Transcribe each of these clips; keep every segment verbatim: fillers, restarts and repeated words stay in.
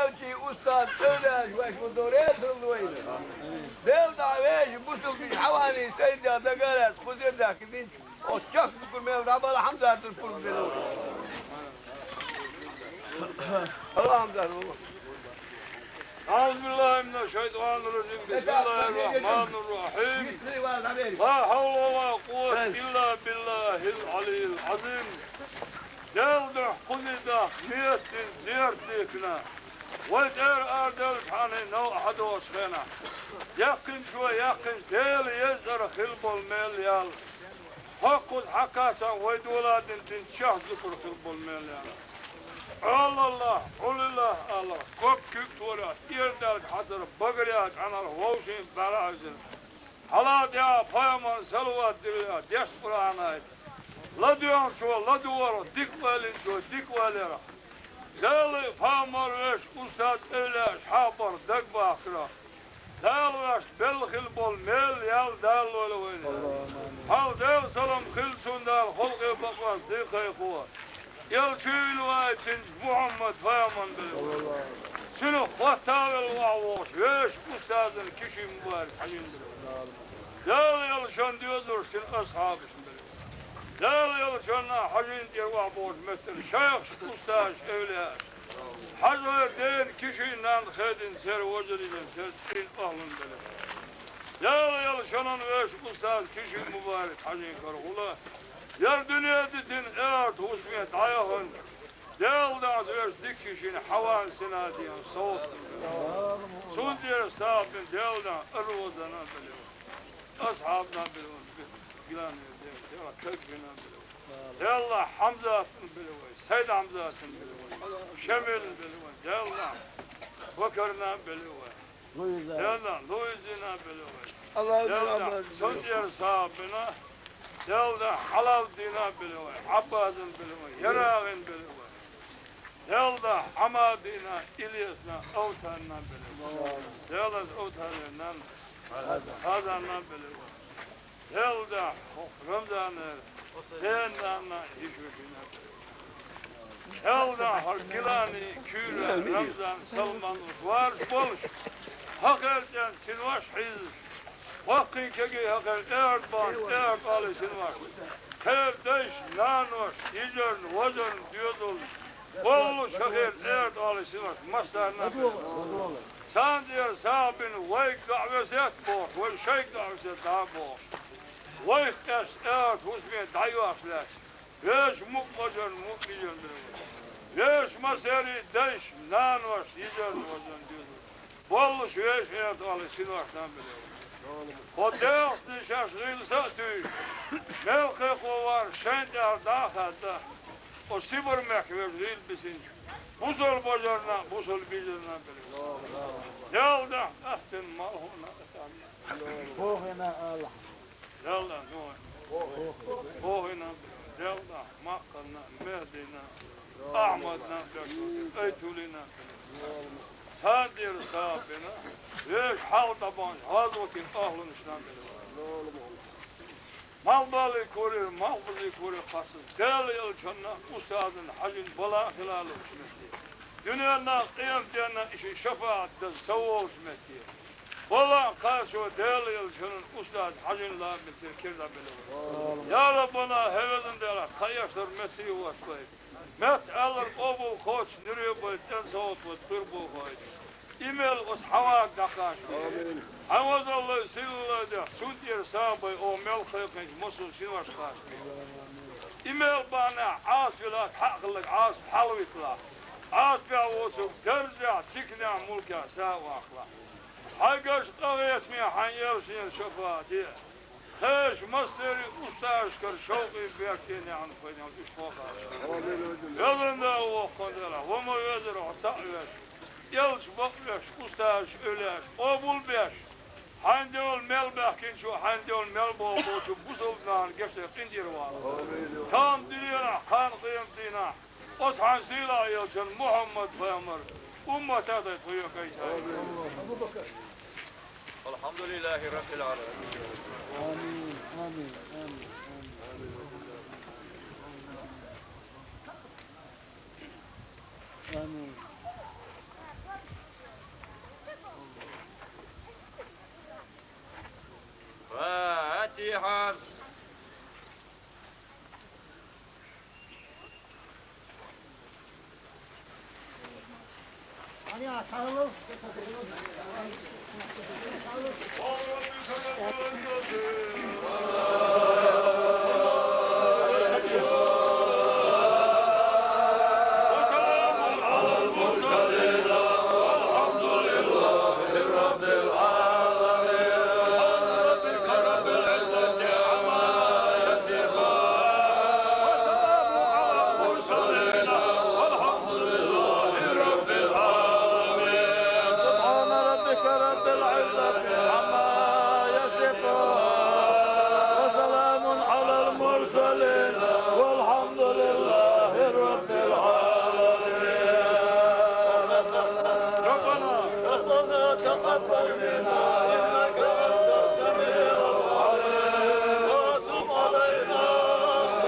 Элчий устаз эвлаяаш вайша ву доресал вайна. Дел дӀа вешан бусулба хьавани сайда дагарас кхузир дахка динчу. Оцу чехка дукур мел дӀабала Хьамзатан пурба дина. Алхьамдулиллахь. أعوذ بالله من الشيطان الرجيم. بسم الله الرحمن الرحيم. لا حول ولا قوة إلا بالله العلي العظيم. Делан дуьхьа кхузза дахка ниет дина, зерат дихкина, вай тӀера арадаьллачхьана новкъа хьадогӀучу хенахь, яьккхинчо яьккхинчу Делан езарах хилла болу мел ял. ХӀокхуза хьакхаччалц вай доладина динчех зуькар хилла болу мел ял. Ӏолаллахь, Ӏуллаллахь аллахь, ког куьг торахь, тӀера даьллачу хьацара багарехь чӀаьнарх вовшийн бӀаьрахьевзина. Хьала тӀехь пайхамарна салават дилла, дешна Къуръан аят. ЛадоьгӀначо ладогӀарх, дика ойла йинчо дика ойла ярх. Делан пайхамар вешан устаз эвлаяаш хьабарх дагабахкарх. Дала ваьшна белла хилла болу мел ял Дала лойла вайна. Хьал Делан салам хилла цунна, Дала халкъе бакъонца дийкхайхо. Элча вина ваийтинчу Мухьаммад пайхамарна белла вай. Цуьнах хӀотта а велла охьавогӀуш вешан устазан Кишин Мубарак хьажийна белла вай. Дала Элчанна доьзалш цуьнан асхьабашна белла вай. Дала Элчанна хьажийна тӀера охьабогӀучу меттана шайхаш, устазаш, эвлаяаш. Хьажа вайн дена Кишин нанна хедина церан вежарий, церан цӀийнан охӀланна белла вай. Дала Элчанан вешан устаз Кишин Мубарак хьажийна карахула. Яра дуьне дитина, аьрта хӀусаме дӀаяхана, Делан дуьхьа вешан дикачу шина Хьаван Синадиан совгӀат. Цунна тӀера сагӀа бина Делан дуьхьа Арозана белла вай. Асхьабна белла вай. Гилан Делан дуьхьа Кагбина белла вай. Делан Хьамзатна белла вай. Сайд Хьамзатна белла вай. Шамилна белла вай. Делан Бакарна белла вай. Луиза. Делан Луизина белла вай. Аллаху Делан Акбар. Цунна тӀера сагӀа бина. Делан Хьалалдина белла вай. Ӏаббазина белла вай. ЯрагӀина белла вай. Делан Хьамадина, Илесна, Овтанна белла вай. Делан Овтанна, Хазанна белла вай. Делда хӀокху Рамзанера ден-нанна йиша-вешина. Делда хӀара Гилани, Куьйра, Рамзан, Салман, уьш вараш болуш, хӀокхеран цӀенна синош хьийзаш, баккхий, кегий, хӀокхеран тӀеӀарда баханчу тӀеӀарда олий синош, кхеран дайша, нанош, йижарна, вежарна доьзална, боллуш хӀокхеран тӀеӀарда олий синош массарна а белла. Царна тӀера сагӀа бина, вайга доӀа весет бохуш, вай шайга доӀа весет дӀа а бохуш. Вайх тӀаьхьа аьрта хӀусаме дӀайоьхуш лаьцна, вешан мукъа вежарна, мукъа йижарна белла вай. Вешан массеран дайша, нанош, йижарна, вежарна доьзална, боллуш вешан аьрта олий синошна а белла вай. Кху дегӀаца шаьш гӀийла са а туьйсуш, мел кхайкхо вара шайна тӀехь дӀа а хадда, оцу Сибар-мехкан вежарий гӀийла бисинчу бусалба вежарна, бусалба йижарна а белла вай. Делан дуьхьа къаьстина малхо а, накъосталла а. Бохийна Аллахь. Делан дуьхьа. Бохийна, Делан дуьхьа, Маккханна, Мехдина, Ахьмадна, Айтулина. Царна тӀера сагӀа бина, вешан хьалха дӀабаханчу хьаза ватин охӀланашна а белла вай. Малхбаллий корера, малхбузий корера кхоссаза, Делан Элчанна, устазанна хьажийна бала а хила лууш метте, дуьненна, къематденна и шен шапаӀат даза ца волуш метте, бала а кхачо Делан Элчанан устаз хьажийна лаам битира кира дӀабелла вай. Я Раббана, хӀай везан Дела, тхан эшнара метте а вац вай. Метта аьлларг къобал кхочуш нуьре а бай, цӀена совгӀат вай, кхуьра боху айда. И мел оцу Хьавага дӀакхачале. Хьайн вазаллой, сийлаллой дуьхьа, цунна тӀера сагӀа бай, оха мел кхайкхинчу массо а синош кхачале. И мел бахьанехь Ӏазап вилахь, хьакъ хилларг Ӏазап хьалавитталахь. Ӏазапехь воцург даржехь, диканехь, мулкехь сагӀа ваккхалахь. Хьайн гаш къахетаме хьайн элчанера шапаӀат де. Хьешан массеран устазашкара шовкъе, беркате, неӀалт пайда хилийта уьш кхоьхьуш. Везан Дела, воккха Дела, ва ма везара хьо цхьаъ веш, элча бакъвеш, устазаш, эвлаяаш къобал беш, хьайн девлла мел баьхкинчу, хьайн девлла мел бохучу бусалба нахана гечдар, къинтӀера вала. Тахана дуьненахь, кхана къематдийнахь оцу хьайн сийлахь элчан Мухьаммад-пайхамар умматах дай тхо йоккхайса. الحمد لله رب العالمين. آمين، آمين، آمين، آمين. آمين. سبحان ربك رب العزة عما يصفون، وسلام على المرسلين، والحمد لله رب العالمين. ربنا، ربنا تقبل منا إنك أنت السميع العليم، وتب علينا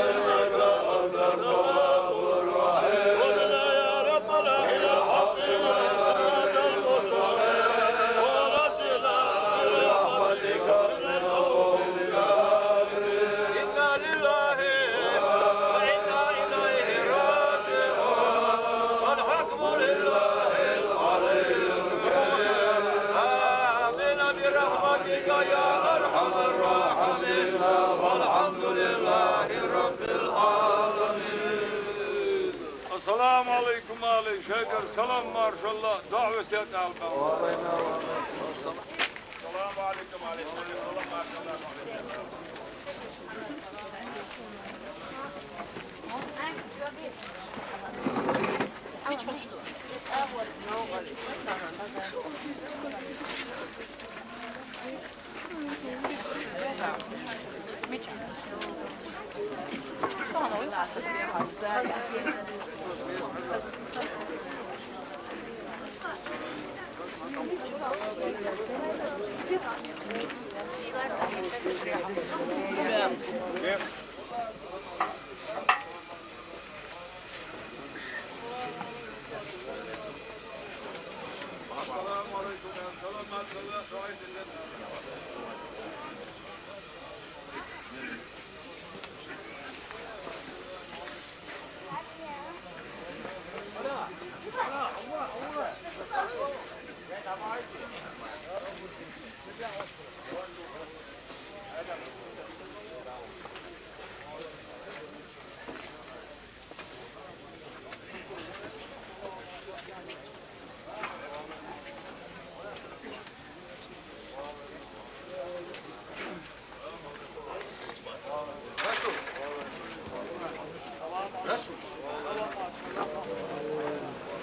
إنك أنت التواب الرحيم. وهدنا يا ربنا إلى الحق والصراط المستقيم، ونجنا برحمتك من القوم الكافرين. إنا لله وإنا إليه راجعون. والحكم لله العلي الكبير. آمين برحمتك يا أرحم الراحمين. والحمد لله رب العالمين. Ассаламу алейкум, аьле шайгара, салам маршалла, дуӀа весет алба. Ассаламу алейкум, аьле шайгара, салам маршалла, дуӀа весет алба.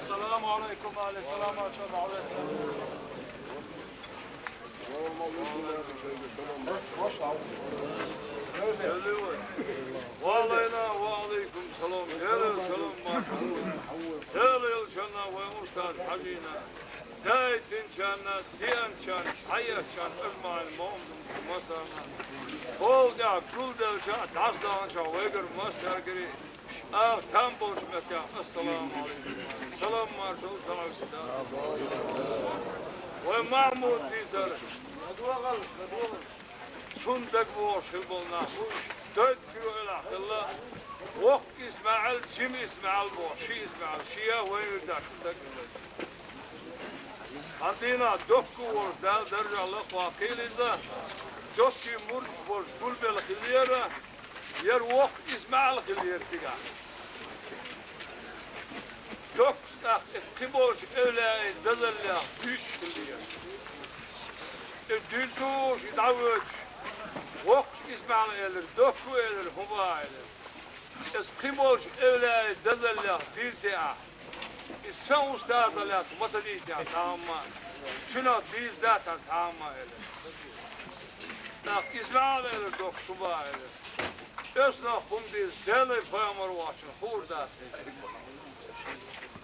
السلام عليكم، أهل السلام، أهل السلام. Ve aleyna ve aleyküm selam. Gel, selam, marşallah. Gel, gel, şanna ve ustaz hacina. Daytin şanna, diyan şan, hayat şan, özman, mu'min, masana. Kol da, kul da, şa, das da, şa, ve gir, masar giri. Ах, там болчу меттехь, ассаламу алейкум. Салам маршалла, салам сита. Вай Махьмуд дийцар. Цунна дагавогӀуш хила болу нах бу, дойду чуьра элахь хилла. Воккха ИсмаӀил, жима ИсмаӀил боху, ши ИсмаӀил, ши я вайн вирдаш дагавелла. Цхьана дийнахь доккха а волуш, Далла даржехь лакхаваккхийла иза, доккхий мурдаш болуш гулбелла хиллера, яра воккха ИсмаӀил хиллера цигахь. Доккхачу тӀаккха иза кхин болчу эвлаяийн дазаллех дуьйцуш хиллера. Иза дуьйцуш и дӀавоьдуш, воккхачу ИсмаӀила элира, доккха а элира, хӀун баха элира. Иза кхин болчу эвлаяийн дазаллех дийци ахь. Иза сан устазах лаьцна ма ца дийцинехь цхьа хӀумма, цуьнах дийца дац цхьа хӀумма, элира. ТӀаккха ИсмаӀила элира доккхачо, хӀун баха элира. Оьшнах хӀума дийца, Делан пайхамар воцчунна хуур дац, элира.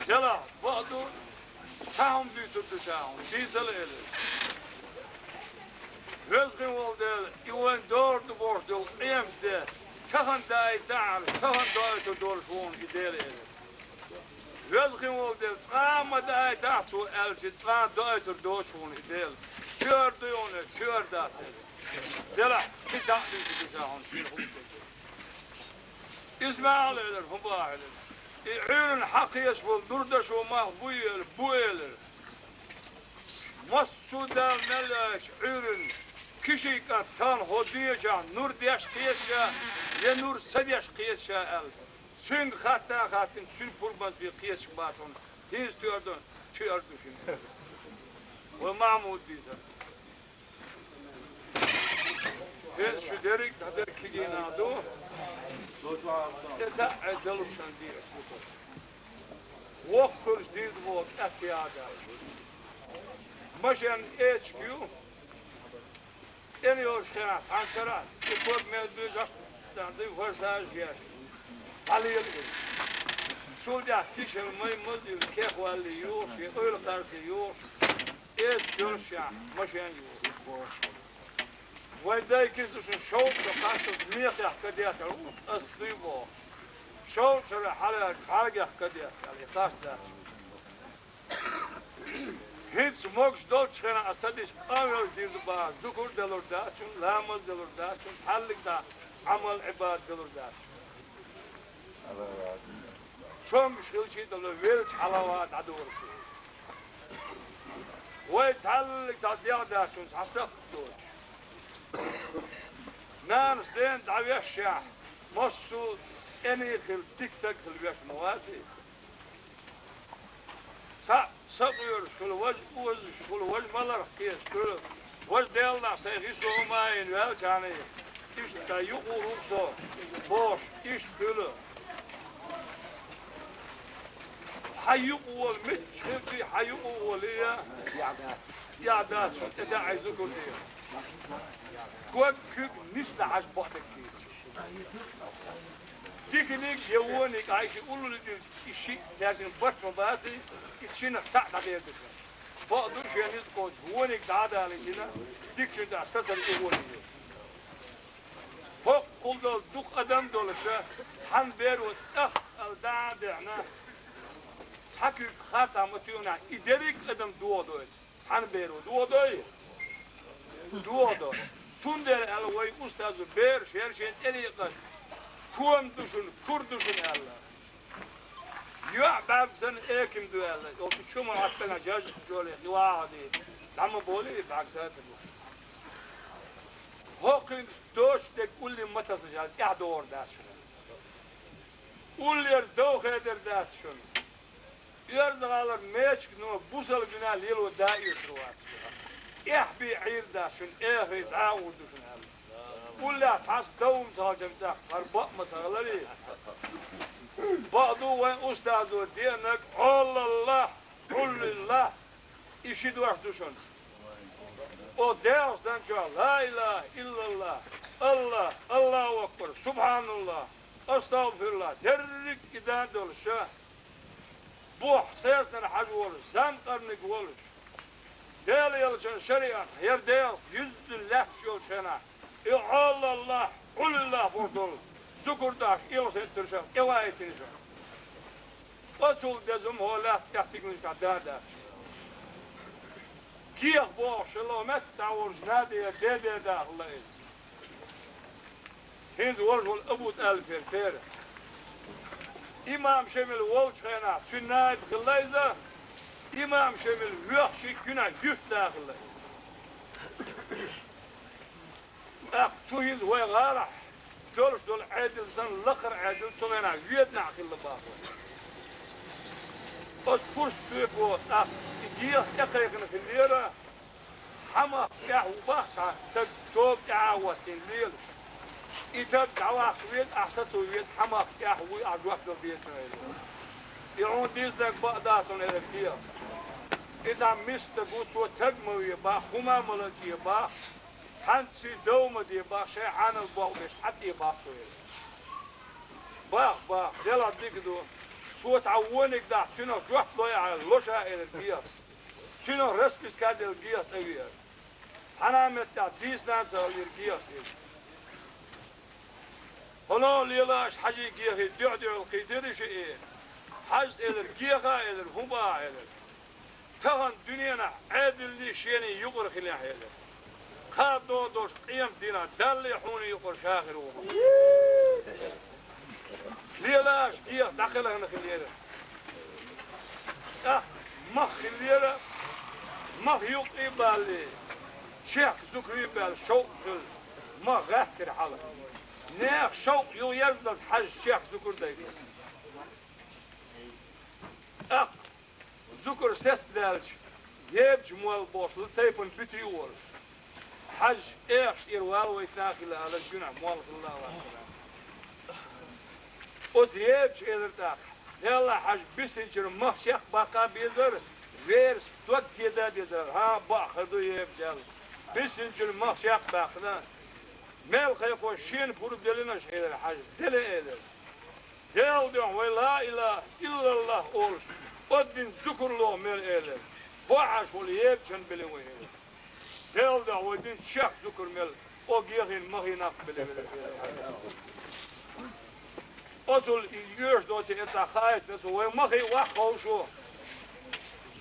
Делахь, бакъ ду, цхьа хӀума дуьйцур ду ша хьуна, дийцал, элира. Веза-воккха волу Дела, и вайн дора ду бохуш долу къематде тахана даийтахьара, тахана доуьйтур долуш ву хьуна и Дела, элира. Веза-воккха волу Дела, цкъа а ма даийтахьа цо аьлча, цкъа а доуьйтур доцуш ву хьуна и Дела. Коьра дуй хьуна, коьра дац, элира. Делахь, кхин цхьаъ дуьйцур ду ша хьуна, шена хууш долу. ИсмаӀила элира, хӀун баха элира. И Ӏуьйранна хьакхеташ волу нур дашо мах буй элира, бу элира. Массо а Дала мел яьча Ӏуьйранна киший кӀант тахана хӀокху дешахь нур деш кхеташ а, я нур ца деш кхеташ а аьлла. Цуьнга хатта а хаттина, цуьнан пурбанца бен кхеташ бацахь, хӀинца тоьар ду, чу ар ду шуьга. Вай Махьмуд дийцар. ХӀинца шу дерриг а цхьа дерг кегийнах ду. ТӀе таӀ а далуршан дийр. Воккхалш дийрда боху тӀаьттеа а дац. Машен эчиг ю. ЦӀена йолчу хенахь цхьана шарахь и ког мел буьйжахь, царна дуй форсаж еш. ДӀалела иза. Шул тӀехь кишал май маза юьлу кехвалли юхуш, я къуьйлакхарси юхуш, эца йолушехь, машен юхуш. Вай дай киса шун шовзткъа кхаччалц мехех кадехкар ву, ас дуй боху. Шовзткъа шарахь хьалаьлча, хьагех кадехкар, и кхаччалц. ХӀинца могуш долчу хенахь аса ца дича, къанвелча дийр ду бахьа, зукар далур дац шуна, ламаз далур дац шуна, хьаллиг дӀа Ӏамал-Ӏибадат далур дац шуна. Шонгуш хилчий а далур, велча хьалава дӀадора шу. Вай цхьаллиг цхьа дегӀ дац шуна, цхьа сакхт доцуш. Нанас дена дӀавешшехь, массо а тӀений хила, дика стаг хила веш ма ваций? Цхьаъ сакъоьруш хуьлу, важа озуш хуьлу, важа маларх кхеташ хуьлу, важа Делан дуьхьа сайн хи сов ма а йина ваьллачхьана, иштта юкъа вур ву со бохуш, иштта хуьлу. Хьан юкъа волу метташ хилчий, хьан юкъа волий, я? Яхь дац, тӀе даьӀа зукар дийр. Ког куьг нисна Ӏаш бакъдерг кийча. Диканиг я вониг Ӏайши уллули дилча, и шиъ лаьжна барт ма баций, и шиннах цхьаъ дӀадер ду шуна. Бакъ ду, шен ницкъ кхочуш вониг дӀа а далийтина, дикачун тӀехь сацар и вониг ю. ХӀокхул долу дукха адам долуша, цхьана беро тӀах ала дӀа а деана, цхьа куьг харцахь ма туьйхинехь, и дерриг а адам дохадо иза. Цхьана беро дохадой? Дохадо. Цундела аьлла вай устазо, бераш яра шен тӀелекъаш, ком ду шуна, кур ду шуна аьлла. ЙоӀ бӀаьрг санна эким ду аьлла, оцу чу ма Ӏаттана жаж жоле хи вахьа дий, дӀа ма болий, бӀаьрг санна ду. ХӀокхуьнга доцу дерг уллин ма тасалаш аьлла, тӀаьхьа догӀур дац шуна. Уллера дов хедар дац шуна. Оьрза-гӀалара мечигано бусалба динан лело да оьшур вац. Эхь бен Ӏийр дац шуна, эхарий дӀа а гӀур ду шуна аьлла. Уллехь цхьацца дов ма ца хилчам тӀаккха, хӀара бакъ ма ца хиларий. Бакъ ду вайн устазо деанарг, Аллаллахь, Аллаллахь, и ши дош ду шуна. Оцу дегӀаца дан чохь ла илаха иллаллахь, Аллахь, Аллаху акбар, субхьаналлахь, астагӀфируллахь, дерриг а и дан долуша, бухь сецнара хьажа волуш, зам къарниг волуш, Дела еллачун шариӀат, хӀара дегӀаца юьззина лаьтташ йолчу хенахь, и Аллаллахь, Аллаллахь бохуш долу зукар дахьаш, илгӀа сеттарша, тӀеваийтина ша. Оцул деза хӀума хӀокху лаьтта тӀехь тигнашкахь да а дац. Кехат бохуш, шен ло метта дӀагӀурчу Надера деде дахалла иза. ХӀинца волуш волу Абу ТӀалибера пера. Имам Шемил волчу хенахь цуьнан наиб хилла иза, имам Шемил воьхна шиъ куьйгахь юьртда хилла иза. ТӀаккха цу хӀинца вай гӀарахь долуш долу Ӏедал санна лакхара Ӏедал цу хенахь Веданахь хилла боху. Оцу пурс тоьпо тӀаккха и дегӀ тӀекхайкхина хиллера, хьан махка тӀехь ву боху цхьа стаг тоба тӀаьхьа а хӀоттийна лелаш. И стаг дӀаваккха веза, ахь сацо веза, хьан махка тӀехь вуй, ахь жоп дала деза шу аьлла. И хьуна дийцинарг бакъ дац хьуна, элира дегӀас. Иза миска стаг ву, цо стаг ма ве боху, хӀума а ма лачкъе боху, цхьаьнцций дов ма де боху, шайн хьанал боху беш хьан тӀе боху цо, элира. Боху, боху, делахь дика ду. Цо цхьа вониг дахьа, цуьнах жоп лой ахь, ло ша, элира дегӀас. Цуьнан расписка а делла, геха тӀе веара. Цхьана а меттехь дийцина а ца хилира гехас иза. ХӀунда лелаш Хьажий гехий дуьхь-дуьхьал кхийдира шиъ. Хьажас элира, геха а элира, хӀун боху элира. Тахана дуьненахь Ӏедалний шений юкъара хилахь элира. Кхана догӀу долуш къемат дийнахь Даллий хьуний юкъара ша хир ву хьуна. Лелаш геха дӀакхелхина хилира. ТӀаккха мах хиллера, Мах юккъе а балале, чехка зукаре а баьлла, шовкъ хилла, мах гӀаттар хьалха. Нехан шовкъ юха ерзалуш Хьажа чехка зукар дайта. ТӀаккха зукар сестадаьлча, ебача молла бохуш, тайпана буьти а волуш, Хьажа, эхаш тӀера вала вай нах хила алаш, гуьнахь молла хилла а вацара. Оцу ебача элира тӀаккха: «Делла, Хьажа, бисинчуьра мах чекх баккха а безара, верас дог кеда а дезара». «ХӀан, бакъ хир ду, ебача», — аьлла. Бисинчуьра мах чекх а баьккхина, мел кхайкхо шена пурба деллинаш, элира Хьажа. «Делла», — элира. Делан дуьхьа вай «Ла илахӀа иллаллахӀ» олуш, оцу динан зукар лоха мел элира. Бохьаш волу ебачунна белира вай, элира. Делан дуьхьа вай динан чехка зукар мел, оха гехийна махий нах белира, элира. Оцул и оьшуш доций, и цхьа хаийтина цо, вай махий ваха ховшо.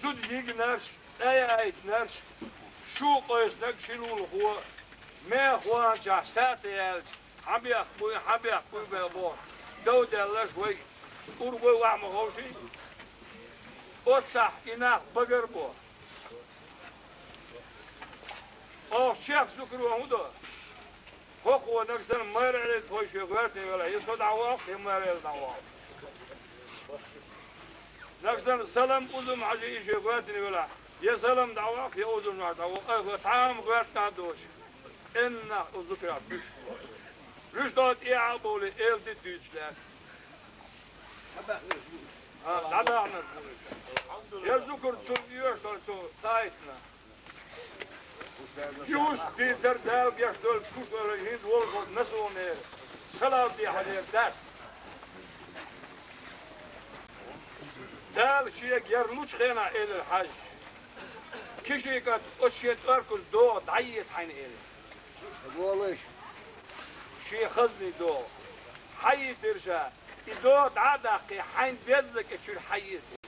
Зуда йигнарш, цӀа яийтинарш, шу къойсинарг ши лулахо, меха ваханчохь са ца яьлча, хьан бехк буй, хьан бехк буй бен бохуш, дов даьлларш вай, ур вай ваха ма ховший. Оццахь и нах багар бо. Оха чехка зукаро хӀун до? ХӀокхо нагахь санна майра Ӏелийтахой шен гӀоьртина велахь, я со дӀаваккха, я майра Ӏела дӀаваккха. Нагахь санна Салам-Ӏузум-Хьажа и шен гӀоьртина велахь, я Салам дӀаваккха, я Ӏузум-Хьажа дӀаваккха, айхьа цхьа а гӀоьртина а доцуш, цӀена нах оцу зукарах буьсуш. Вуьш долу тӀехьа а бовлий, эла де дуьйцуш лаьтта. А, дӀабаьхнарш бу. Я зукар цунна оьшуш долу цо хаийтина. Юсуп дийцар Дала гечдойла, куш вара хӀинца волчу Насонера, Салавди-Хьажера дас. Дала шега яр лучу хенахь, элира Хьажа, кишикат оцу шен цӀоркуза догӀа дӀаеза хьайна, элира. Шен хазний догӀа. Хьайийцира ша, и догӀа дӀа а даккхий, хьайна дезза кӀе чуьра хьайеза.